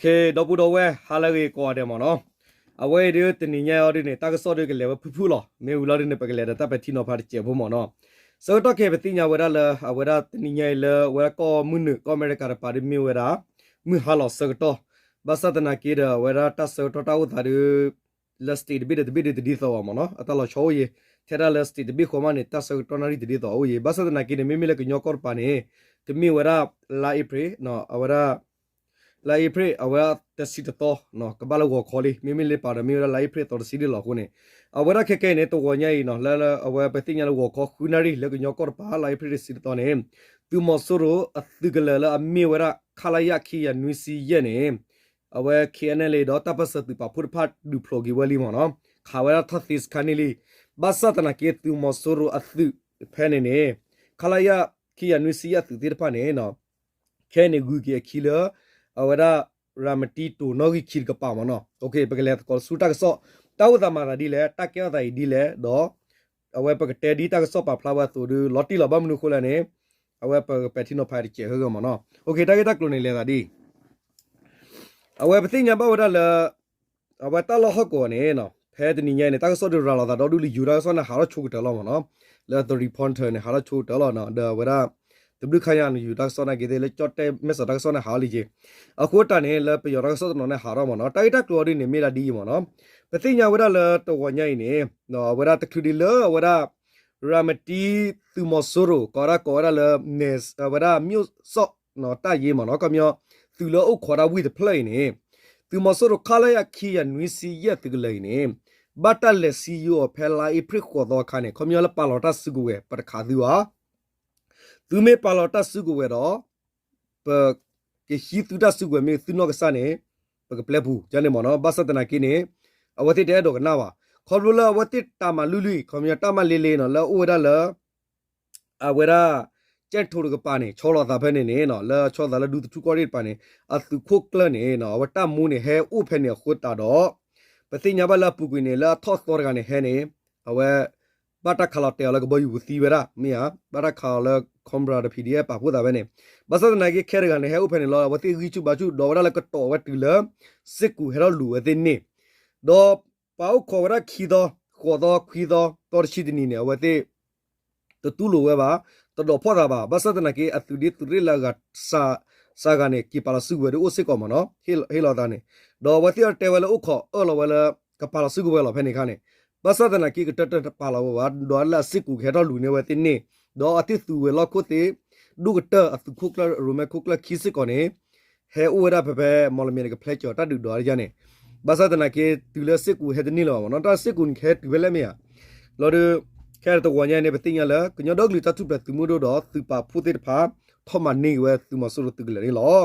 ဒီပုၢ်ဒီဝဲၢ် ဟါလၢအဂ့ၤကိးဂၤဒဲးမ့ၢ်နီၤ, အဝဲအံၤဒုးတနံၤညါအံၤဒုးန့ၣ် တၢ်ကစီၣ်ဒုးကလဲၤဝဲဖုၣ်ဖုၣ်လီၤ. မ့ၢ်ဝံၤလီၤဒုးန့ၣ် ပကလဲၤဒီးတၢ်ပဲာ်ထံနီၤဖးတစဲးဖိမ့ၢ်နီၤ. ဆၢကတီၢ်ခဲအံၤပသ့ၣ်ညါဝဲဒၣ်လၢ အဝဲဒၣ်တနံၤညါအံၤလၢအဝဲဒၣ်ကီၢ်မုၢ်နုာ် ကီၢ်အမဲရကၤတပၤဒုးမ့ၢ်ဝဲဒၣ် မုၢ်ဟါလီၤဆၢကတီၢ်, ဘၣ်ဆၣ်သနာ်က့ဒီး အဝဲဒၣ်တၢ်ဆၢကတီၢ်တၢ်အိၣ်သးဒုး လၢ state တဘ့ၣ်ဒီးတဘ့ၣ်ဒုးတဒ်သိးဘၣ်မ့ၢ်နီၤ, အတၢ်လီၤဆီအိၣ်ယံၤ, ထဲဒၣ်လၢ state တဘ့ၣ်ဃီမးန့ၣ် တၢ်ဆၢကတီၢ်နၣ်ရံၣ်တဒ်သိးအိၣ်ယံၤ. ဘၣ်ဆၣ်သနာ်က့န့ၣ် မ့မ့ၢ်လၢကညီကီၢ်တပၤန့ၣ် ကမ့ၢ်ဝဲဒၣ် လါအ့ဖြ့ၣ် အဝဲဒၣ် လါအ့ဖြ့ၣ် အဝဲဒၣ်တဆံတသီ ကဘၣ်လၢဂီၤခီလံ, မ့မ့ၢ်လၢပာ်ဒီးမ့ၢ်ဝဲဒၣ်လါအ့ဖြ့ၣ်အသီတဆံဒၣ်လီၤအဃိန့ၣ်, အဝဲဒၣ်ခဲကဲအံၤန့ၣ် တဂီၤညါအံၤနီၤ လၢလၢအဝဲပသ့ၣ်ညါလၢဂီၤခီဃုနၣ်ရံၣ် လၢကညီကီၢ်တပၤလါအ့ဖြ့ၣ်တဆံတသီန့ၣ် သုးမီၤစိရိၤအသုးကလၢၤလၢအမ့ၢ်ဝဲဒၣ် ခလရ ခံကယၤနွံဆံယဲၢ်န့ၣ် အဝဲ KNLA ဒီးတၢ်ပၢၢ်ဆၢသုးပာ်ဖှိၣ်တဖၣ်ဒုးဖျိးက့ၤဝဲလံမ့ၢ်နီၤ, ခးဝဲဒၣ်ထီၣ်သ့စခါန့ၣ်လံ. ဘၣ်ဆၣ်သနာ်က့ သုးမီၤစိရိၤအသုးဖဲန့ၣ်န့ၣ် ခလရ ခံကယၤနွံဆံယဲၢ်အသုးသ့ၣ်တဖၣ်န့ၣ် ခဲအံၤန့ၣ် ဂုၤက့ၤအခံလၢ အဝဲဒၣ် ရၤမတံတိၤနီၣ်ဂံၢ်ခံတကပၤမ့ၢ်နီၤ. ပကလဲၤသကိးဆူတၢ်ကစီၣ်, တၢ်အိၣ်သးမၤသးဒ်လဲၣ်, တၢ်ကဲထီၣ်သးအံၤဒ်လဲၣ်, ဒီး အဝဲပကတဲဒ်တၢ်ကစီၣ်ပာ်ဖျါဝဲအသိးဒုး လီၤတံၢ်လီၤ ဘၣ်မနုၤအဃိလဲၣ်န့ၣ် အဝဲပကပဲာ်ထံနီၤဖးတစဲးဂၢၢ်ဂၢၢ်မ့ၢ်နီၤ. တၢ်ဂ့ၢ်တၢ်ကျိၤန့ၣ်လဲၤသးဒ်အံၤ အဝဲပသ့ၣ်ညါဘၣ်ဝဲဒၣ်လၢ အဝဲတၢ်လီၢ်ဟီၣ်ကဝီၤန့ၣ် ဖဲတနံၤညါအံၤန့ၣ် တၢ်ကစီၣ်ဒုးရၤလီၤသးဒီဒူၣ်လၢယိၤတၢ်ကစီၣ်န့ၣ် ဟးထီၣ်ဆိကတၢၢ်လီၤမ့ၢ်နီၤ, လၢ The Reporter န့ၣ် ဟးထီၣ်ဆိကတၢၢ်လီၤ, ဒီးအဝဲဒၣ် တဘျုးခါညါန့ၣ် ယိၤတၢ်ကစီၣ်နာ်က့သ့ၣ် လၢကၠီၣ်တဲၣ်မဲၢ်ဆီးတၢ်ကစီၣ်န့ၣ် ဟးထီၣ်လံက့ၤ, အဃိတၢ်န့ၣ် လၢပယီၤတၢ်ကစီၣ်တနီၤန့ၣ် ဟးထီၣ်မ့ၢ်နီၤ. တၢ်ဂ့ၢ်တၢ်ကျိၤအီၤဒ်န့ၣ် မ့ၢ်ဒၣ်ဒ်အံၤမ့ၢ်နီၤ, ပသ့ၣ်ညါဝဲဒၣ်လၢတဂီၤညါအံၤန့ၣ် အဝဲဒၣ်တချုးဒံးလၢအဝဲဒၣ် ရၤမတံသုးမီၤစိရိၤ ကိးဒၣ်ကိးဝဲဒၣ်လၢ အဝဲဒၣ် မြို့စောင့် တၢ်ယ့မ့ၢ်နီၤ, ခီပညီ သုးလၢအိၣ်ခိးဒၣ်ဝ့ၢ်တဖျၢၣ်အံၤန့ၣ် သုးမီၤစိရိၤ ခလရ ခံကယၤနွံဆံယဲၢ်သုးကလၢၤအံၤန့ၣ် ဘၣ်တၢ်လဲၤစံယိၤအီၤဖဲလါအ့ဖြ့ၣ်ဃိးသီအခါန့ၣ် ခီပညီလၢပာ်လီၤတၢ်စုကဝဲၤ ပတခးသုဘၣ်, သုမ့ၢ်ပာ်လီၤတၢ်စုကဝဲၤဒီး ပ ကဟံးသုတၢ်စုကဝဲၤမ့ၢ်သုနီၢ်ကစၢ်န့ၣ် ပကပျဲပူၤ ယန့ၣ်မ့ၢ်နီၤ. ဘၣ်ဆၣ်သနာ်က့န့ၣ် အဝဲသ့ၣ်တအဲၣ်ဒိးကနၣ်ဘၣ်. ခီဖျိလၢအဝဲသ့ၣ်တၢ်မၤလွံၢ်လွံၢ် ခီပညီတၢ်မၤလ့လ့နီၤ လၢအအိၣ်ဝဲဒၣ်လၢ အဝဲဒၣ် ကၠဲၣ်ထိတကပၤန့ၣ် ဆီလီၤသးဖဲန့ၣ်န့ၣ် လၢဆီလီၤသးလၢဒူသထူကီၢ်ရ့ၣ်တကပၤန့ၣ် အသုးခိၣ်ကျၢၢ်န့ၣ် အဝဲတၢ်မူန့ၣ် ဟဲအိၣ်ဖဲန့ၣ်အဃိသတးဒီး ပသ့ၣ်ညါဘၣ်လၢအပူၤကွံာ်န့ၣ် လၢအထီၣ်သီတဂၤန့ၣ်ဟဲန့ၣ် အဝဲ ဘၣ်တၢ်ခးလီၤတဲာ်အီၤလၢကဘီယူၤပူၤသံဝဲဒၣ် မ့ၢ်ဧါ, ဘၣ်တၢ်ခးအီၤလၢ Cobra ဒီး PDF ပာ်ဖှိၣ်သးဖဲန့ၣ်, ဘၣ်ဆၣ်သနာ်က့ခဲတဂၤန့ၣ် ဟဲအိၣ်ဖဲန့ၣ်လီၤ. အဝဲသ့ၣ်ဂံၢ်ဆူၣ်ဘါဆူၣ် ဒီးဝဲဒၣ်လၢကတီၤဝဲတုၤလၢ စ့ၢ်ကူးဟဲထီၣ်လူၤဝဲသ့ၣ်န့ၣ်, ဒီးပှၤအိၣ်ခိးဝဲဒၣ်ခံသီ ဃိးသီ ခွံသီ သီတဆံတနံၤန့ၣ် အဝဲသ့ၣ် တတူၢ်လိာ်ဝဲဘၣ်, တဒိးဖှီၣ်သးဘၣ်. ဘၣ်ဆၣ်သနာ်က့ အသုးဒ့သုးရ့ၣ်လၢအဂၤ စှၤဂၤန့ၣ် က့ၤပာ်လီၤစုကဝဲၤဒုးအိၣ်စ့ၢ်ကီးမ့ၢ်နီၤ, ဟ့ၣ်လီၤသးန့ၣ်, ဒီးအဝဲသ့ၣ်အီၤတဲဝဲလၢအိၣ်ခိးအၢၣ်လီၤဝဲလၢ ကပာ်လီၤစုကဝဲၤလီၤဖဲန့ၣ်အခါန့ၣ်, ဘၣ်ဆၣ်သနာ်က့ကတၢၢ်တၢၢ်တပာ်လီၤဝဲဘၣ်, ဒီးလၢအစ့ၢ်ကူးကဟဲထီၣ်လူၤန့ၢ်ဝဲသ့ၣ်န့ၣ်, ဒီးအသ့ၣ်သုးဝဲၤလီၢ်ခိၣ်သ့ၣ် ဒိၣ်ကတၢၢ်အသုးခိၣ်ကျၢၢ် ရိၣ်မဲခိၣ်ကျၢၢ်ခံစ့ၢ်ကီးန့ၣ် ဟဲအိၣ်ဝဲဒၣ်ဖဲဖဲမီၣ်လမ့ၣ်န့ၣ် ကဖျဲးကၠီၤတၢ်ဒုးဒွးတယါန့ၣ်, ဘၣ်ဆၣ်သနာ်က့ တုၤလၢစ့ၢ်ကူးဟဲတန့ၢ်လၢၤဘၣ်မ့ၢ်နီၤ, တၢ်စ့ၢ်ကူးန့ၣ်ကဟဲတုၤဖဲလဲၣ်မ့ၢ်ဧါ, လီၤဒုး ခဲတဂီၤညါန့ၣ် ပသ့ၣ်ညါလၢ ကညီဒီကလုာ်တၢ်ထူၣ်ဖျဲးသုးမုၢ်ဒိၣ်ဒီး သုးပာ်ဖှိၣ်သ့ၣ်တဖၣ် ထီၣ်မၤန့ၢ်က့ၤဝဲသုးမီၤစိရိၤသုးကလၢၤန့ၣ်လီၤ.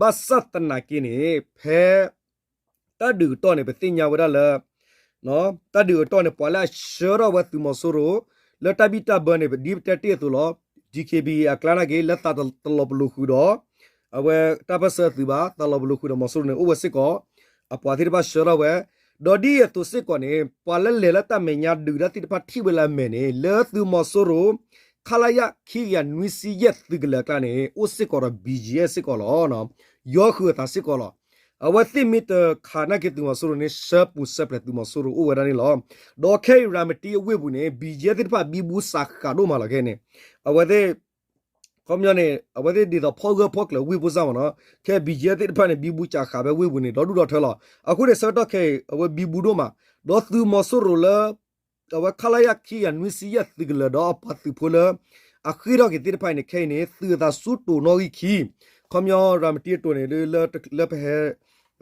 ဘၣ်ဆၣ်သနာ်က့န့ၣ် ဖဲ တၢ်ဒုးကတီၢ်န့ၣ် ပသ့ၣ်ညါဝဲဒၣ်လၢ တၢ်ဒုးကတီၢ်န့ၣ် ပှၤလၢအဆှၢထီၣ်ဝဲသုးမီၤစိရိၤ လၢတၢ်ဘံၣ်တၢ်ဘၢန့ၣ် ဒ်ပတဲတ့ၢ်အသိးလီၤ. ဒံၣ်ခ့ဘံၣ်အကျါနာ်က့ လၢသးတလီၤပလိာ်ဃုာ်ဒီး အဝဲတၢ်ပၢၢ်ဆၢသုးဘၣ် သးလီၤပလိာ်ဃုာ်ဒီးမီၤစိရိၤန့ၣ် အိၣ်ဝဲစ့ၢ်ကီး, အပှၤသ့ၣ်တဖၣ်ဆှၢထီၣ်ဝဲ, ဒီးဒ်အသိးစ့ၢ်ကီးန့ၣ် ပှၤလၢလဲၤလၢတၢ်မဲာ်ညါဒုးတၢ်သ့ၣ်တဖၣ်ထံၣ်ဝဲလၢအမဲာ်န့ၣ် လၢသုးမီၤစိရိၤ ခလရ ခံကယၤနွံဆံယဲၢ်သုးကလၢၤအကျါန့ၣ် အိၣ်စ့ၢ်ကီးဒီး ဘီၣ်ကၠံၣ်အဲၣ် စ့ၢ်ကီးလီၤ. ယီဃုာ်အသးစ့ၢ်ကီးလီၤ. အဝဲသ့ၣ်မ့ၢ်တခးနာ်က့သုးမီၤစိရိၤန့ၣ် ဆှၢပူၤဆှၢပျဲၤသုးမီၤစိရိၤအိၣ်ဝဲဒၣ်န့ၣ်လီၤ. ဒီးခဲအံၤရၤမတံအဝ့ၢ်ပူၤန့ၣ် ဘီၣ်ကၠံၣ်အဲၣ် သ့ၣ်တဖၣ်ဘံဘူစးဃးဒိၣ်မးလီၤခဲအံၤန့ၣ်, အဝဲသ့ၣ် ခီပညီန့ၣ် အဝဲသ့ၣ်ဒ်သိးဖီၣ်ဂၢၢ်ဖီၣ်ကျၢၤဝ့ၢ်ဖိစၢ်မ့ၢ်နီၤ, ခဲဘီၣ်ကၠံၣ်အဲၣ် သ့ၣ်တဖၣ်န့ၣ် ဘံဘူစးဃးဖဲဝ့ၢ်ပူၤန့ၣ် ဒီဒူၣ်ဒီထၢလီၤ. အဃိန့ၣ် ဆၢကတီၢ်ခဲအံၤ အဝဲဘံဘူဒိၣ်မး, ဒီးသုးမီၤစိရိၤလၢ အဝဲ ခလရ ခံကယၤနွံဆံယဲၢ်သုးကလၢၤဒီးအပှၤသုးဖိလၢ အဃ့ၢ်ထီၣ်က့ၤသ့ၣ်တဖၣ်အံၤန့ၣ် ခဲအံၤန့ၣ် သုးအသးဆူတိၤနီၣ်ဂံၢ်ခံ, ခီပညီရၤမတံအတိၤန့ၣ် လၢ လၢပဟဲ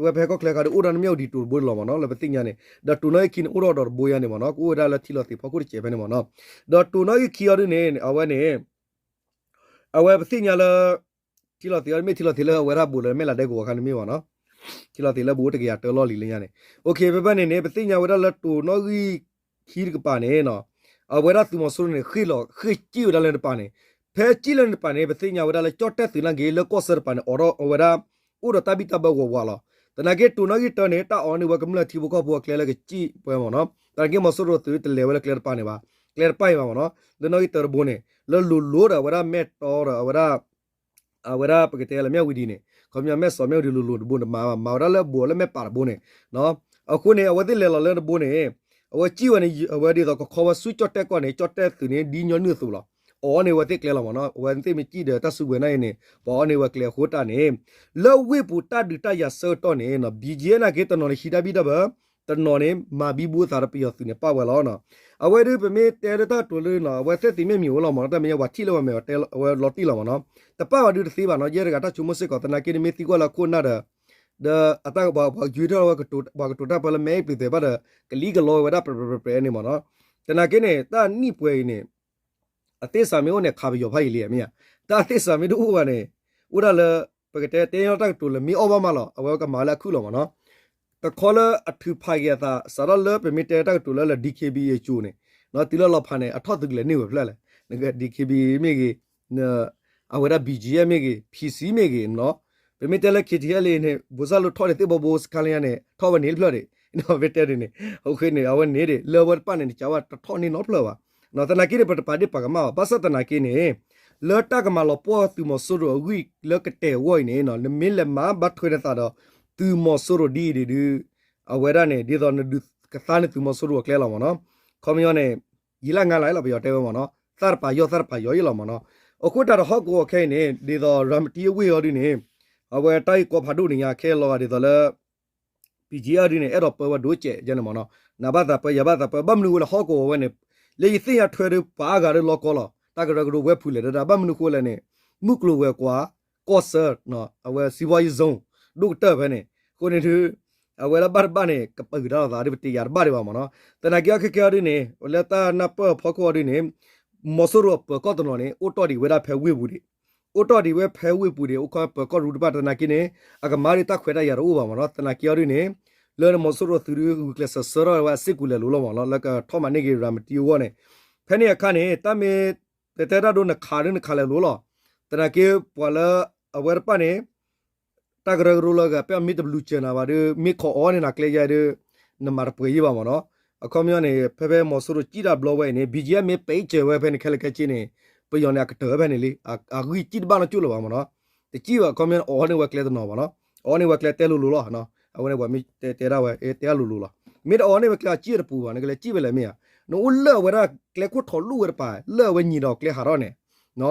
ဝဲပဟဲကီၢ်ချၢအခါဒီး အိၣ်ဒီးနမ့ၢ်အိၣ်ဒံးတိၤတဘိလီၤမ့ၢ်နီၤ လၢပသ့ၣ်ညါန့ၣ်, ဒီးတိၤနီၣ်ဂံၢ်ခံန့ၣ် အိၣ်ထီၣ်ဒီးတဘိယါန့ၣ်မ့ၢ်နီၤ, ကအိၣ်ဝဲဒၣ်လၢထံလီၤသ့ၣ်ဖီခိၣ်တစဲးဖဲန့ၣ်မ့ၢ်နီၤ, ဒီးတိၤနီၣ်ဂံၢ်ခံအီၤဒ်န့ၣ် အဝဲန့ၣ် အဝဲပသ့ၣ်ညါလၢ ထံလီၤသ့ၣ်အီၤ မ့ၢ်ထံလီၤသ့ၣ်လၢအဝဲဒၣ်ဘူးလၢမဲၢ်လးဒဲကဝီၤအခါန့ၣ်မ့ၢ်မ့ၢ်နီၤ, ထံလီၤသ့ၣ်လၢဘူးအိၣ်တကယၤတၢလီၢ်လံၤလၢညါန့ၣ်, ဖဲဖဲန့ၣ်န့ၣ် ပသ့ၣ်ညါဝဲဒၣ်လၢတိၤနီၣ်ဂံၢ်ခံတကပၤန့ၣ် အဝဲဒၣ်သုးမီၤစိရိၤန့ၣ် ဃ့ၢ်လီၤ ဃ့ၢ်စံၣ်ဝဲဒၣ်လၢတပၤန့ၣ်, ဖဲစံၣ်လၢတပၤန့ၣ် ပသ့ၣ်ညါဝဲဒၣ်လၢကၠီၣ်တဲၣ်သုးနာ်က့ လၢကီၢ်ဆၢတပၤန့ၣ် အိးထီၣ်ဝဲဒၣ် အိၣ်ဒီးတၢ်ဘံၣ်တၢ်ဘၢဝးဝးလီၤ. သနာ်က့တိၤနီၣ်ဂံၢ်တၢန့ၣ် တၢ်အိးန့ၢ်ဝဲကမျၢၢ်ထံဖိကီၢ်ဖိအကျဲလၢကစံၣ်ပှဲၤမ့ၢ်နီၤ, သနာ်က့မီၤစိရိၤသုးတလဲၤဝဲလၢကျဲတပၤန့ၣ်ဘၣ်, ကျဲတပၤအံၤဘၣ်မ့ၢ်နီၤ, လၢနီၣ်ဂံၢ်တၢတဘိန့ၣ် လၢလိၤလိၤဒီးအဝဲဒၣ်မဲၢ်တီဒီးအဝဲဒၣ် အဝဲဒၣ်ပကတဲလၢမၠၣ်ဝံၤဒ်န့ၣ်, ခီ ခီပညီမဲၢ်စီၤမ့ၢ်အိၣ်ဒံးလိၤလိၤတဘိန့ၣ် တမၤဘၣ် မၤဝဲဒၣ်လၢအဘူးအီၤလၢမဲၢ်ပာ်တဘိန့ၣ် အဃိန့ၣ် အဝဲသ့ၣ်လဲၤလီၤလၢတဘိန့ၣ် အဝဲစံၣ်ဝဲန့ၣ် အဝဲဒ်သိးကခီဝဲဆူကၠီၣ်တဲၣ်ကီၢ်န့ၣ် ကၠီၣ်တဲၣ်သုးန့ၣ် ဒ်ညီနုၢ်အသိးလီၤ. အီၣ်န့ၢ်ဝဲသ့ၣ်ကျဲလီၤမ့ၢ်နီၤ အဝဲသ့ၣ်မ့ၢ်စံၣ်ဒီးတၢ်စုကဝဲၤနာ်အံၤန့ၣ် ပှၤအီၣ်န့ၢ်ဝဲကျဲအဃိတၢ်န့ၣ် လၢဝ့ၢ်ပူၤတၢ်ဒုးတၢ်ယၤဆၢကတီၢ်န့ၣ် ဘံၣ်ကၠံၣ်အဲၣ် နာ်က့တနီၤန့ၣ် ဟံးတၢ်ဘံၣ်တၢ်ဘၢ တနီၤန့ၣ် မၤဘံဘူအသးဒီးပယီၤသုးန့ၣ် ပာ်ဝဲလီၤနီၤ. အဝဲဒုးပမ့ၢ်တဲလၢတၢ်ကတိၤလၢနီၤ အဝဲသ့ၣ်သ့ၣ်မ့ၢ်မံၤအိၣ်လီၤမ့ၢ်နီၤ တၢ်မဲာ်ညါပှၤထံၣ်လၢပှၤမဲာ်အီၤတဲအဝဲလီၤတံၢ်လီၤမ့ၢ်နီၤ တပာ်ဝဲဒုးတသ့ဘၣ်နီၤ ယဲတဂၤတၢ်ဆိကမိၣ်စ့ၢ်ကီး သနာ်က့န့ၣ်မ့ၢ်သံကွၢ်လၢအခိၣ်နၢ်ဒီး ဒီးအတၢ်ကပၤပှၤယွၤထီၣ်ဝဲ ပှၤကတိၤတၢ်ပၢလၢမဲအ့ၣ်ပျံၤသဲးဘၣ်ဒီး ကလံကလီဝဲဒၣ်ပြဲးပြဲးပြဲးန့ၣ်မ့ၢ်နီၤ. သနာ်က့န့ၣ် တၢ်နံၣ်ပှဲၤအံၤန့ၣ် အသ့ၣ်စးမ့ၢ်အိၣ်န့ၣ် ခးပယီၤဖးယံာ်လံမ့ၢ်ဧါ. တၢ်သ့ၣ်စးမ့ၢ်တအိၣ်ဘၣ်န့ၣ် အိၣ်ဒၣ်လၢ ပကတဲတဲညီတၢ်ကတိၤလၢမ့ၢ်အီၣ်ဘၣ်မးလီၤ အဝဲကမၤလၢအခုၣ်လီၤမ့ၢ်နီၤ. တခီလၢအထုးဖးက့ၤအသး စးထီၣ်လၢပမ့ၢ်တဲတၢ်ကတိၤလၢလၢ ဒီခ့ဘံၣ်အကၠိၤန့ၣ် တုၤလၢလီၤဖးန့ၣ် အထီၣ်သုကလဲၤန့ၢ်ဝဲဖျၢၣ်လဲၣ် နက ဒီခ့ဘံၣ်မ့ၢ်ဂ့ၤ အဝဲဒၣ် ဘံၣ်ကၠံၣ်အဲၣ် မ့ၢ်ဂ့ၤ ဖံစံမ့ၢ်ဂ့ၤနီၤ ပမ့ၢ်တဲလၢ ခ့ထံအဲၣ်လ့န့ၣ် ဘိးစၢ်လိထီၣ်ဒံးသ့ၣ်ဘီဘိစခါလၢညါန့ၣ် ထီၣ်ဝဲန့ၣ်တဖျၢၣ်ဒံး ပမ့ၢ်တဲဒ်န့ၣ် အဃိန့ၣ် အဝဲန့ၣ်ဒံး လၢအဝဲတဖၣ်န့ၣ် နကဝဲတထီၣ်န့ၢ်နီတဖျၢၣ်ဘၣ်. သနာ်က့န့ၣ် ပတပာ်ဒ့ၣ်ပာ်ကမၣ်ဘၣ် ဘၣ်ဆၣ်သနာ်က့န့ၣ် လၢတၢ်ကမၤလီၤပှီၢ်သုးမီၤစိရိၤအဂံၢ်လၢကတဲာ်အဂီၢ်အံၤန့ၣ် နမ့ၢ်လဲၤမၤဘၣ်ထွဲနသးဒီး သုးမီၤစိရိၤဒ်အံၤဒံးဒုး အဝဲဒၣ်န့ၣ် ဒ်သိးနဒုးကသါန့ၢ်သုးမီၤစိရိၤအကျဲလီၤမ့ၢ်နီၤ. ခီပညီန့ၣ် ယံာ်လၢငါလၢ်လီၤ ပယီၤတဲဝဲမ့ၢ်နီၤ သၣ်တပၤယီၢ် သၣ်တပၤယီၢ်ယံလီၤမ့ၢ်နီၤ. အဃိတၢ်တဟီၣ်ကဝီၤခဲအံၤန့ၣ် ဒ်သိးရၤမတံအဝ့ၢ်အီၤဒ်န့ၣ် အဝဲတၢ်ဂ့ၢ်ကီဖးဒိၣ်န့ၣ်ညါခဲလီၤဂာ်ဒ်သိးလၢ ပံၢ်ကၠံအီၤဒ်န့ၣ် အဲၣ်ဒိးပၢဝဲဒိၣ်စဲးယဲန့ၣ်မ့ၢ်နီၤ. နဘၣ်သးပၢ ယဘၣ်သးပၢ ဘၣ်မနုၤဃိလဲၣ် ဟီၣ်ကဝီၤဝဲန့ၣ် လၢယသ့ၣ်ညါထွဲဒုး ပှၤအါဂၤလၢလီၢ်ကီၢ်လီၤ. တၢ်ကရၢကရိဝဲဖုးလဲၣ်ဒၣ် ဘၣ်မနုၤဃိလဲၣ်န့ၣ် မုၢ်ကျိၤဝဲၤကွာ် ကီၢ်ဆၢ အဝဲ စီးပွားရေးဇုန် ဒိၣ်ကတၢၢ်ဖဲန့ၣ် အဃိန့ၣ်ဒုး အဝဲလၢဘၣ်တဘၣ်န့ၣ် ကပာ်ဃုာ်တၢ်လီၤသးဒ်ပတယၤတဘၣ်ဒံးဘၣ်မ့ၢ်နီၤ. သနာ်က့အီၤခဲကဲအီၤဒ်န့ၣ် လၢတၢ်နၢ်ပၢၢ်အဖီခိၣ်အီၤဒ်န့ၣ် မီၤစိရိၤအပၢၤကီၢ်တနီၤန့ၣ် အိၣ်တီၢ်ဒံးဝဲဒၣ်ဖဲဝ့ၢ်ပူၤဒံး အိၣ်တီၢ်ဒံးဝဲဖဲဝ့ၢ်ပူၤဒံး အိၣ်ခီပၢၤကီၢ်ရူၢ်တဖၣ် သနာ်က့န့ၣ် အကမၤဒ်တၢ်ခွဲးတၢ်ယာ်တအိၣ်ဘၣ်မ့ၢ်နီၤ. သနာ်က့အီၤဒ်န့ၣ် လၢမီၤစိရိၤသုးဒုး ဂုာ်ကျဲးစၢးဆှၢထီၣ်ဝဲအစ့ၢ်ကီးလဲၤလိၤလီၤမ့ၢ်နီၤ လၢကထီၣ်မၤန့ၢ်က့ၤရၤမတံအဂီၢ်န့ၣ် ဖဲန့ၣ်အခါန့ၣ် တၢ်မ့ၢ် ပတဲတၢ်ဒိနခးဒုးနခးလဲၤလိၤလီၤ. သနာ်က့ပှၤလၢအဝဲတဖၣ်န့ၣ် တၢ်ကရၢကရိလၢအဂၤ ဖဲအမ့ၢ်တဘျုးစၢၤနၤဘၣ်ဒီး မ့ၢ်ခိးအီၤန့ၢ်နၤကျဲယါဒီး နမၤတပှဲၤယံဘၣ်မ့ၢ်နီၤ. အခီပညီန့ၣ် ဖဲဖဲမီၤစိရိၤစံၣ်တၢ်ဘျီဝဲအံၤန့ၣ် ဘံၣ်ကၠံၣ်အဲၣ် မ့ၢ်ပဲစၢၤဝဲဖဲန့ၣ်ခဲလၢာ်ခဲဆ့န့ၣ် ပယီၤန့ၣ် အကတၢၢ်ဖဲန့ၣ်လံ. အဂံၢ်စံၣ်တဘၣ်နီတကၠိၢ်လၢၤဘၣ်မ့ၢ်နီၤ. တစံၣ်ဘၣ် အခီပညီန့ၣ် အီၣ်န့ၢ်ဝဲကျဲတနီၤဘၣ်နီၤ. အီၣ်န့ၢ်ဝဲကျဲတဲလိၤလိၤလီၤ. အဝဲန့ၣ်ပှၤမ့ၢ်တဲတဲဒၣ်ဝဲ တဲအလိၤလိၤလီၤ. မ့ၢ်တအီၣ်န့ၢ်ဝဲကျဲအစံၣ်တပူၤဘၣ် နကလဲၤစံၣ်ဝဲလဲၣ်မ့ၢ်ဧါ. နအိၣ်လၢအဝဲဒၣ်ကျဲခိၣ်ထီးလူၢ်ဝဲတပၤ လၢအဝဲညံၤဒီးကျဲဟးထီၣ်န့ၣ်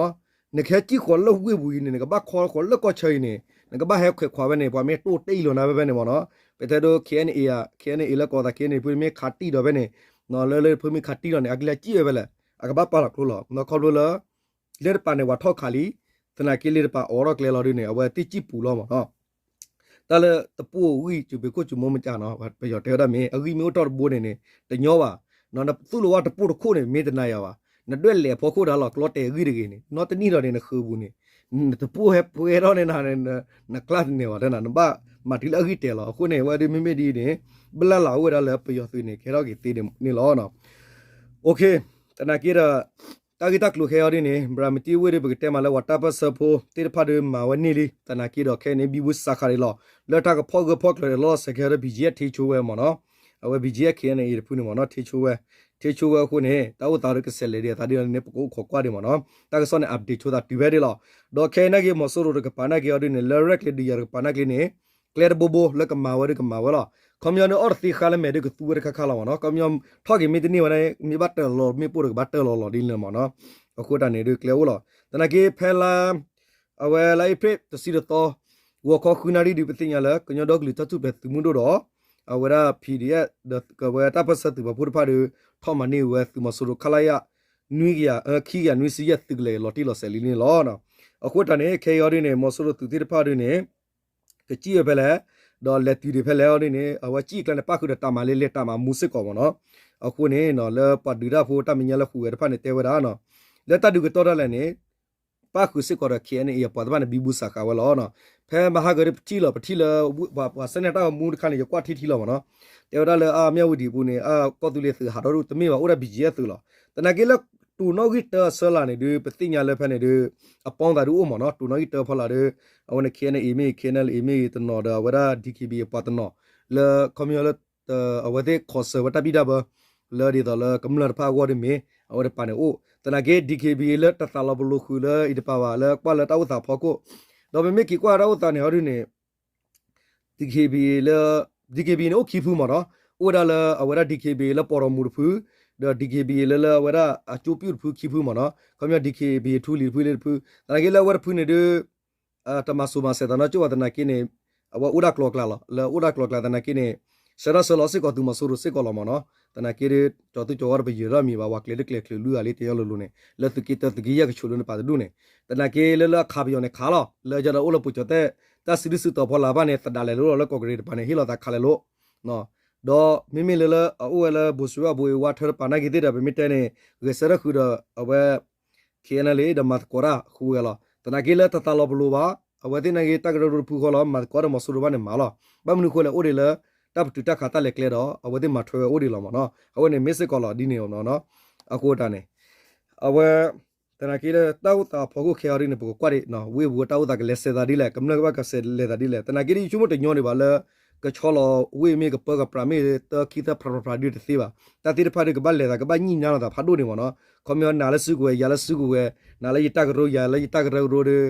နကဟဲစံၣ်ဃီၤလၢဝ့ၢ်ပူၤအံၤန့ၣ် နကဘၣ်ခီဃီၤလၢကီၢ်ဆၢအံၤန့ၣ် နကဘၣ်ဟဲခွဲးခွးဝဲန့ၣ် ပှၤမ့ၢ်တိၢ်တ့ၢ်အံၤလီၤနၤဖဲဖဲန့ၣ်မ့ၢ်နီၤ. ပတဲဒိ ခ့ၣ်အဲၣ်အဲၣ် ခ့ၣ်အဲၣ်အဲၣ် လၢကီၢ်သး ခ့ၣ်အဲၣ်အဲၣ် ဖုမ့ၢ်ခးတံၢ်ဒီးဖဲန့ၣ် လၢလၢဖုမ့ၢ်ခးတံၢ်ဒီးန့ၣ် အကလဲၤစံၣ်ဝဲဖဲလဲၣ် အကဘၣ်ပာ်လီၤကျိလီၤ. ခီဖျိလၢ လၢတပၤန့ၣ် ပှၤထီၣ်ခးလံ သနာ်က့လၢတပၤအိးထီၣ်ကျဲလီၤဒ်န့ၣ် အဝဲသ့ၣ်စံၣ်ပူၤလီၤမ့ၢ်နီၤ. တၢ်လၢတပိၢ်အဂံၢ် စူးပ့းခိၣ်စူးမိၢ်မ့ၢ်ကနီၤ ပယီၤတဲဝဲဒၣ်မ့ၢ် အဂံၢ်မ့ၢ်အိၣ်ထီၣ်တဘိန့ၣ်န့ၣ် တညီဘၣ်. နသူၣ်လီၤဝဲတပိၢ်တခိၣ်န့ၣ် မ့ၢ်တနၤယၤဘၣ်. နဒွဲၣ်လဲၤဖီခိၣ်ဒၣ်လီၤ ကျီတဲာ်အဂံၢ်တဂ့ၤန့ၣ် နီတနံၣ်ဒီးန့ၣ် နဃုာ်ပူၤန့ၣ် နတပိၢ်ဟဲပှဲၤထီၣ်န့ၢ်နၤ နကျါတန့ၢ်ဘၣ်တဲနၤ နဘၣ်မၤတုၤလၢအဂံၢ်တဲာ်လီၤ. အဃိန့ၣ် အဝဲဒ်မ့မ့ၢ်ဒ်အံၤန့ၣ် ဘၣ်လၢ်လၢ်အိၣ်ဝဲဒၣ်လၢပယီၤသုးန့ၣ် ကဟဲထီၣ်က့ၤသ့န့ၣ်လီၤ. သနာ်က့ဒီး တၢ်ဂ့ၢ်တၢ်ကျိၤခဲအံၤဒ်န့ၣ် ဘြၣ်မတံဝ့ၢ်ဒီး ပကတဲမးလၢပှၤတၢ်ပၢၢ်ဆၢဖိသ့ၣ်တဖၣ်ဒီးမၤဝဲန့ၢ်လံ. သနာ်က့ဒီးခဲအံၤန့ၣ် ဘံဘူစးဃာ်ဒံးလီၤ. လၢတၢ်ကဖီၣ်ဂၢၢ်ဖီၣ်ကျၢၤဒီးလီၤစဲးခဲအံၤဒီး ဘံၣ်ကၠံၣ်အဲၣ် ထ့ဆိဝဲမ့ၢ်နီၤ. အဝဲ ဘံၣ်ကၠံၣ်အဲၣ် ခ့ၣ်အဲၣ်အဲၣ် တဖုန့ၣ်မ့ၢ်နီၤ ထ့ဆိဝဲ. ထ့ဆိဝဲအဃိန့ၣ် တၢ်အိၣ်သးဒီးကဆဲးလဲၤဒံးအသးဒ်န့ၣ် ပကအိၣ်ခိးကွၢ်ဒံးမ့ၢ်နီၤ. တၢ်ကစီၣ်န့ၣ် update ဆိသးတုၤဖဲဒၣ်လီၤ. ဒီးခဲအံၤနာ်က့ မီၤစိရိၤတကပၤနာ်က့အီၤဒ်န့ၣ် လၢရဲၣ်ကျဲၤဒုးယၤတကပၤနာ်က့န့ၣ် ကျဲတဘိဘိလၢကမၤဝဲဒီးကမၤဝဲလီၤ. ခီပညီန့ၣ် အီၣ်တသ့ဃါလၢမဲာ်ဒီးကသူဝဲတခါခါလီၤမ့ၢ်နီၤ. ခီပညီ ထီၣ်က့ၤမ့ၢ်တန့ၢ်ဝဲန့ၣ် မ့ၢ်ဘၣ်တၢၢ်လီၤ မ့ၢ်ပိၢ်ဒီးကဘၣ်တၢၢ်လီၤလီၤဒ်န့ၣ်မ့ၢ်နီၤ. အဃိတၢ်န့ၣ်ဒီးကျဲအိၣ်လီၤ. သနာ်က့ဖဲလါ အဝဲလါအ့ဖြ့ၣ်တဆံတသီ ဂီၤခီဃုနၣ်ရံၣ်ဒီး ပသ့ၣ်ညါလၢ ကညီဒီကလုာ်တၢ်ထူၣ်ဖျဲးသုးမုၢ်ဒိၣ်ဒီး အဝဲဒၣ် PDF ဒီးကဝဲတၢ်ပၢၢ်ဆၢသုးပာ်ဖှိၣ်တဖၣ်ဒီး ထီၣ်မၤန့ၢ်ဝဲသုးမီၤစိရိၤ ခလရ နွံကယၤ ခံကယၤနွံဆံယဲၢ်သုးကလၢၤလီၤတံၢ်လီၤဆဲးလံန့ၣ်လီၤ. အဃိတၢ်န့ၣ် ခဲအံၤအီၤဒ်န့ၣ် မီၤစိရိၤသုးသ့ၣ်တဖၣ်ဒ်န့ၣ် ကစံၣ်ဝဲဖဲလဲၣ်, ဒီးလဲၤတုၤဒံးဖဲလဲၣ်အီၤဒ်န့ၣ် အဝဲစံၣ်အကျါန့ၣ် ပၣ်ဃုာ်ဒီးတၢ်မၤလၢလဲၤ တၢ်မၤမူစ့ၢ်ကီးမ့ၢ်နီၤ. အဃိန့ၣ် လၢပှၤဒုးတၢ်ဖိတၢ်မဲာ်ညါလၢဟူးဂဲၤတဖၣ်န့ၣ် တဲဝဲဒၣ် လၢတၢ်ဒုးကတီၢ်ဒၣ်လဲာ်န့ၣ် ပၣ်ဃုာ်စ့ၢ်ကီးဒီး KNA အပှၤတဖၣ်န့ၣ် ဘံဘူစးဃာ်ဝဲလီၤ. ဖဲမဟါကဒီးပထံၣ်လီၤ ပထံၣ်လၢ ပှၤစဲန့ၣ်တၢ်ဂီၤမူတခါန့ၣ် ယကွၢ်ထံထံလီၤမ့ၢ်နီၤ. တဲဝဲဒၣ်လၢအမၠၣ်ဝတံၤအပူၤန့ၣ် ကီၢ်သူလ့ၤသုးဟးထီၣ်ဒိၣ်တမ့ၢ်ဘၣ် အိၣ်ဒၣ် ဘံၣ်ကၠံၣ်အဲၣ် သုးလီၤ. သနာ်က့လၢ တိၤနီၣ်ဂံၢ်တၢအဆၢလၢ်န့ၣ်ဒီး ပသ့ၣ်ညါလၢဖဲန့ၣ်ဒီး အပီသးဒုးအိၣ်မ့ၢ်နီၤ တိၤနီၣ်ဂံၢ်တၢဖီလာ်ဒီး အဝဲန့ၣ် KNA မ့ၢ်ဂ့ၤ KNLA မ့ၢ်ဂ့ၤတနီၤဒီး အဝဲဒၣ် DKBA အပှၤတနီၤ လၢခီပညီလၢ အဝဲသ့ၣ်ခီဆၢဝဲတၢ်ဘံၣ်တၢ်ဘၢ လၢဒ်သိးလၢကမျၢၢ်တဖၣ်အဂီၢ်ဒ်မ့ၢ် အဝဲတပၤန့ၣ်အိၣ် သနာ်က့ DKBA လၢတသးလီၤပလိာ်ဃုာ်လၢအံၤတပၤဘၣ် လၢကွၢ်လၢတၢ်အိၣ်သးဖီခိၣ် ဒီးပမ့ၢ်က့ၤကွၢ်တၢ်အိၣ်သးန့ၣ် ဟီဒုန့ၣ် DKBA လၢ DKBA န့ၣ်အိၣ်ခံဖုမ့ၢ်နီၤ, အိၣ်ဝဲဒၣ်လၢအဝဲဒၣ် DKBA လၢပီၢ်ဒီးမူတဖု, ဒီး DKBA လၢလၢအဝဲဒၣ်အကၠိပၠူၣ်တဖုခံဖုမ့ၢ်နီၤ, ခီပညီ DKBA ထူလံၤတဖုလံၤတဖု, သနာ်က့လၢအဝဲတဖုန့ၣ်ဒုး တမၤစိၤမၤစဲးသးနီတကၠိၢ်ဘၣ်သနာ်က့န့ၣ်, အဝဲအိၣ်ဒၣ်ကျိၤကျဲလီၤ, လၢအိၣ်ဒၣ်ကျိၤကျဲသနာ်က့န့ၣ်, ဆှၢထီၣ်ဆှၢလီၤစ့ၢ်ကီးသုးမီၤစိရိၤစ့ၢ်ကီးလီၤမ့ၢ်နီၤ, သနာ်က့ဒုး ကၠီၤသူကၠီၤဝါဒီးပယၢၤထီၣ်မံၤဘၣ်, ပှၤကျဲၤဒုးကျဲၤချုးလွံၢ်ဂၤလံ တယီလၢလိၤန့ၣ်, လၢသုးက့တၢ သုးက့ယဲၢ်ကဆိးလၢနပာ်တဒူၣ်န့ၣ်, သနာ်က့လၢလၢအခးပယီၤန့ၣ် ခးလီၤ, လၢယဒီးအိၣ်လၢပှ့ၤကၠီၤတဲၣ် တၢ်စုဒုၣ်စုတီၤဖီလာ်ဘၣ်န့ၣ် သဒးလဲၤလိၤလီၤလၢကီၢ်ကရ့ၣ်တပၤန့ၣ် ဟ့ၣ်လီၤသးခးလဲၤလိၤ ဒီးမ့မ့ၢ်လၢလၢအအိၣ်ဝဲလၢဘိၣ်စူၤအဘိၣ်အ့ဝါထၢတပၤနာ်က့သ့ၣ်ဒီး ပမ့ၢ်တဲန့ၣ် ဂဲၤဆၢထၢၣ်ဃုာ်ဒီးအဝဲ KNLA ဒီးမၤသကိးတၢ်ဃုာ်ဝဲလီၤ. သနာ်က့လၢတသးလီၤပလိာ်ဘၣ်, အဝဲသ့ၣ်နာ်က့တၢ်ကရၢကရိတဖုဃီလီၤ, မၤသကိးဒီးမီၤစိရိၤဘၣ်န့ၣ်မၤလီၤ. ဘၣ်မနုၤအဃိလဲၣ် အိၣ်ဒံးလၢ တၢ်ပတုာ်တၢ်ခးတၢ်လဲၤကျဲဒီး အဝဲသ့ၣ်မၤထွဲဝဲအိၣ်ဒံးလီၤမ့ၢ်နီၤ. အဝဲန့ၣ်မ့ၢ်စ့ၢ်ကီးလီၤဒ်န့ၣ်, အဃိတၢ်န့ၣ် အဝဲ သနာ်က့လၢတၢ်အိၣ်သးအဖီခိၣ်ခဲအံၤဒ်န့ၣ် ပကကွၢ်ဒံး ဝ့ၢ်ပူၤတၢ်အိၣ်သးကလဲၤဆဲးသးဒ်လဲၣ်, ကမျၢၢ်ကဘၣ်ကဆဲးလဲၤသးဒ်လဲၣ်. သနာ်က့ဒ်ယဆိကမိၣ်တညီဒံးဘၣ်လၢ ကဆီလီၤဝ့ၢ်မ့ၢ်ကပၢကပြးမ့ၢ်တၢ်ခံသၢဖျးဖျးဖျးဒ်တသ့ဘၣ်. တၢ်သ့ၣ်တဖၣ်ဒ်ကဘၣ်လဲၤသး ကဘၣ်ညှိနှိုင်းလိာ်သးဖးဒိၣ်န့ၣ်မ့ၢ်နီၤ. ခီပညီနၤလၢစုကဝဲၤ ယၤလၢစုကဝဲၤ, နၤလၢယတၢ်ကရၢ ယၤလၢယတၢ်ကရၢကရိဒီး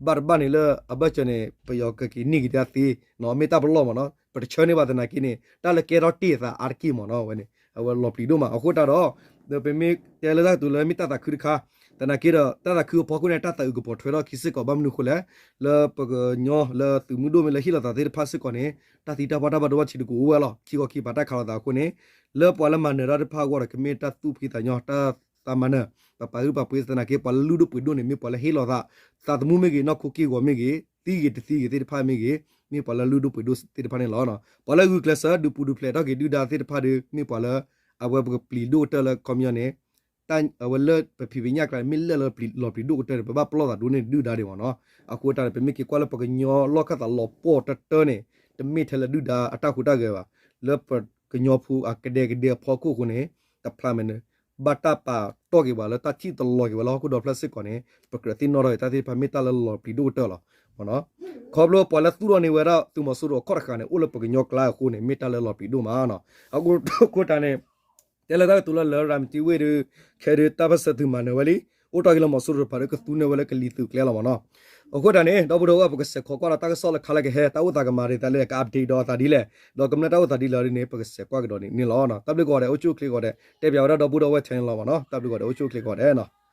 ဘၣ်တဘၣ်န့ၣ်လၢအဘၢၣ်စၢၤန့ၣ် ပယီၤကက့ၤန့ၢ်က့ၤတၢ်သ့, မ့ၢ်တၢ်ပလီၢ်မ့ၢ်နီၤ. ပတဆၢန့ၢ်ဘၣ်သနာ်က့န့ၣ် တၢ်လၢကဲထီၣ်တ့ၢ်အသးအါတက့ၢ်မ့ၢ်နီၤ. အဝဲန့ၣ် အဝဲလီၤပျံၤဒိၣ်မး. အဃိတၢ်ဒီး ပမ့ၢ်တဲလၢတၢ်ကတိၤလၢမ့ၢ်တၢ်သးခုတခါ, သနာ်က့ဒီး တၢ်သးခုအဖီခိၣ်န့ၣ် တၢ်သးအုးကပီၤထွဲထီၣ်ခံစ့ၢ်ကီး ဘၣ်မနုၤအဃိလဲၣ်, လၢပကညီလၢသုးမုၢ်ဒိၣ်မ့ၢ်လၢဟ့ၣ်လီၤသးသ့ၣ်တဖၣ်စ့ၢ်ကီးန့ၣ် တၢ်သံတၢ်ပှၢ်တၢ်ဘၣ်ဒိဘၣ်ထံးတကအိၣ်ဝဲလီၤ. ခံခီခံကပၤတၢ်ခးလိာ်သးအဃိန့ၣ် လၢပှၤလၢမၤနၢၤတၢ်တဖၣ်အဂီၢ်ဒီး ကမ့ၢ်တၢ်သူၣ်ဖှံသးညီ တၢ်သးမၤနၢၤ ပပာ်ဂံၢ်ပာ်ဘါသနာ်က့ ပှၤလၢလုၢ်ဒိၣ်ပှ့ၤဒိၣ်န့ၣ် မ့ၢ်ပှၤလၢဟ့ၣ်လီၤသး သးသမူမ့ၢ်ဂ့ၤ နီၢ်ခိက့ၢ်ဂီၤမ့ၢ်ဂ့ၤ သံဂ့ၤတသံဂ့ၤသ့ၣ်တဖၣ်မ့ၢ်ဂ့ၤ မ့ၢ်ပှၤလၢလုၢ်ဒိၣ်ပှ့ၤဒိၣ်သ့ၣ်တဖၣ်န့ၣ်လီၤ. ပှၤလၢဂုာ်ကျဲးစၢးဒုးပူၤဒုးဖျဲးထီၣ်က့ၤဒုၣ်ဒါသ့ၣ်တဖၣ်ဒီး မ့ၢ်ပှၤလၢ အဝဲပကပျံၤဒိၣ်ကတၢၢ်လၢခီပညီန့ၣ် အဝဲလၢပဖံးပညၣ်ကျါန့ၣ် မ့ၢ်လၢလၢလီၤပျံၤဒိၣ်ကတၢၢ်န့ၣ် ပဘၣ်ပလီၢ်သးဒိၣ်န့ၢ်ဒုၣ်ဒါဒံးမ့ၢ်နီၤ. အဃိတၢ်န့ၣ် ပမ့ၢ်က့ၤကွၢ်လၢပကညီလီၢ်ခၢၣ်သးလီၤပှီၢ်တၢၢ်တၢၢ်န့ၣ် တမ့ၢ်ထဲလၢဒုၣ်ဒါအတၢ်ဟူးတၢ်ဂဲၤဘၣ်. လၢပကညီဖိအကဒဲကဒဲအဖီခိၣ်အဃိန့ၣ် တဖျါမဲာ်န့ၣ် ဘၣ်တၢ်ပာ်တီၢ်က့ၤဘၣ်လၢတၢ်ထံၣ်တလီၤက့ၤဝဲလၢဟီၣ်ခိၣ်ဒီဖျၢၣ်စ့ၢ်ကီးန့ၣ် ပကြၢးသ့ၣ်နီၣ်ထီၣ်က့ၤတၢ်သ့ၣ်တဖၣ်မ့ၢ်တၢ်လၢလီၤပျံၤဒိၣ်ကတၢၢ်လီၤ. ခီဖျိပှၤလၢသူၣ်ထီၣ်န့ၢ်ဝဲဒၣ်သုးမီၤစိရိၤအခီၣ်တဃာ်န့ၣ် အိၣ်လၢပကညီကျါအဃိန့ၣ် မ့ၢ်တၢ်လၢလီၤပျံၤဒိၣ်မးနီၤ. အဃိတၢ်န့ၣ် တဲလၢတၢ်ကတိၤလၢလၢရၤမတံဝ့ၢ်ဒီး ခဲဒုးတၢ်ပၢၢ်ဆၢသုးမၤနၢၤဝဲလံ, အိၣ်တ့ၢ်က့ၤလၢမီၤစိရိၤတဖၣ်ဒီးကသူန့ၢ်ဝဲလၢကလံၤသုးကျဲလီၤမ့ၢ်နီၤ. အဃိတၢ်န့ၣ် ဒီပုၢ်ဒီဝဲၢ်ပကဆဲးခီကွၢ်ဒီးတၢ်ကစီၣ်လၢခါလၢကဟဲ တၢ်အိၣ်သးကမၤဒ်သိးလဲၣ် က update ဒီးအသးဒ်လဲၣ်, ဒီးကမျၢၢ်တၢ်အိၣ်သးဒ်လဲၣ်ဒ်န့ၣ် ပကဆဲးကွၢ်ကဒီးန့ၣ်လီၤ. တၢ်ဘျုးကိးဂၤဒဲး အိၣ်ဆူၣ်အိၣ်ချ့ကိးဂၤဒဲး တဲပၠးဝဲဒၣ်ဒီပုၢ်ဒီဝဲၢ် channel လီၤမ့ၢ်နီၤ. တၢ်ဘျုးကိးဂၤဒဲး အိၣ်ဆူၣ်အိၣ်ချ့ကိးဂၤဒဲးနီၤ.